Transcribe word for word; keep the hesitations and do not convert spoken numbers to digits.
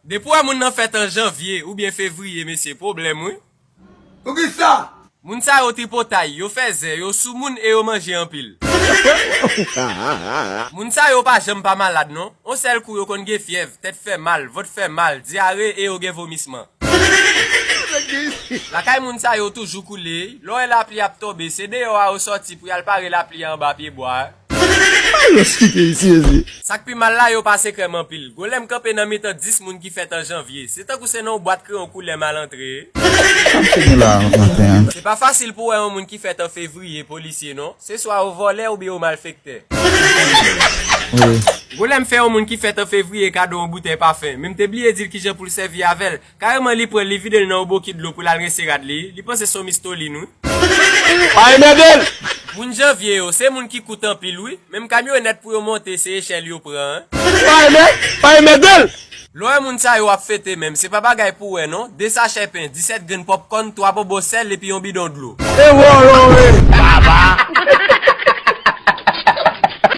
Depi w wè moun nan fèt an janvye oubyen fevriye, mesye, pwoblèm, wi. Poukisa? Moun sa yo tripotay, yo fè zen, yo sou moun e yo manje anpil. Moun sa yo pa janm pa malad, non. On sèl kou yo konn gen fyèv, tèt fè mal, vant fè mal, dyare e yo gen vomisman. Lakay moun sa yo toujou koule. Lè w wè lapli ap tonbe, se deyò a yo sòti pou y al pare lapli a anba pyebwa. Sa k pi mal la, yo pa sekrè m anpil. Golèm kanpe nan mitan dis moun ki fèt an janvye. Se tankou se nan yon bwat kreyon koulè m al antre. Se pa fasil pou w wè yon moun ki fèt an fevriye polisye, non. Se swa yo vòlè oubyen yo malfektè. Golèm fè yon moun ki fèt an fevriye kado yon boutèy pafen, men m te bliye di l kijan pou l sèvi avè l. Kareman, li pran l, li vide l nan yon bokit dlo pou l al rense rad li. Li panse se yon mistolin, wi. Pa enmède l! Moun janvye yo, se moun ki kout anpil, wi. Menm kamyonèt pou yo monte, se echèl yo pran. Pa enmè, pa enmède l! Lè w wè moun sa yo ap fete menm, se pa bagay pou wè, non. De sachè pen, disèt grenn pòpkòn, twa bonbon sèl epi yon bidon dlo. E vòlò, wi!